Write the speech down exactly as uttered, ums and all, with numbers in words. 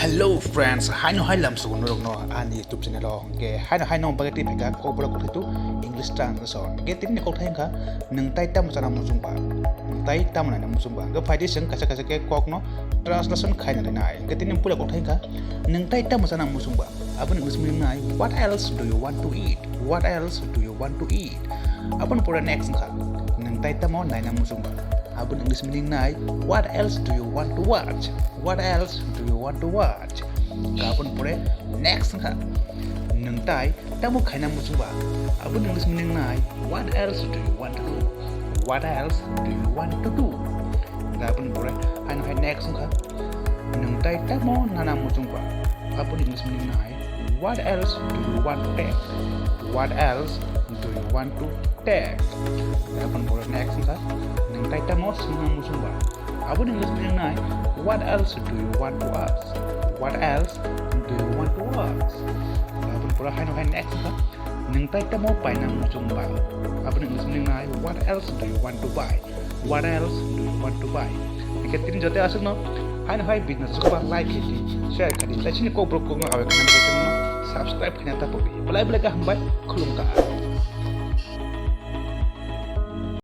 Hello friends, haino hai lam sugo norokno ani YouTube channel o. Hwnkhe haino haino bagwi twi phaikha kokborok kothai tu English translation. Hwnkhe tini kokthai wngkha nwng tai tamo chana muchungba. Nwng tai tamo naina muchungba. Hwnkhe phaidi chwng kaisa kaisa khe kokno translation khaina rinai. Hwnkhe tini puila kokthai wngkha nwng tai tamo chana muchungba. Aboni English meaning nai, what else do you want to eat? What else do you want to eat? Aboni pore next wngkha nwng tai tamo naina muchungba. Aboni English meaning nai, what else do you want to watch? What else do you want to watch? Aboni pore next wngkha nwng tai tamo khaina muchungba. Aboni English meaning nai, what else do you want to do? What else do you want to do? Aboni pore haino hai next wngkha nwng tai tamo nana muchungba. Aboni English meaning nai, what else do you want to take? What else do you want to take? Aboni pore next wngkha nwng tai tamo swngna muchungba. Aboni English meaning nai, what else do you want to ask? What else do you want to ask? Aboni pore haino hai next wngkha nwng tai tamo paina muchungba. Aboni English meaning nai, what else do you want to buy? What else do you want to buy? Hwnkhe tini joto aswkno haino hai business chukba like khaidi, share khaidi, tei chini kokborok kokno awai khna bagwi channel subscribe khaina tapokdi. Belai belai khe hambai, khulumkha.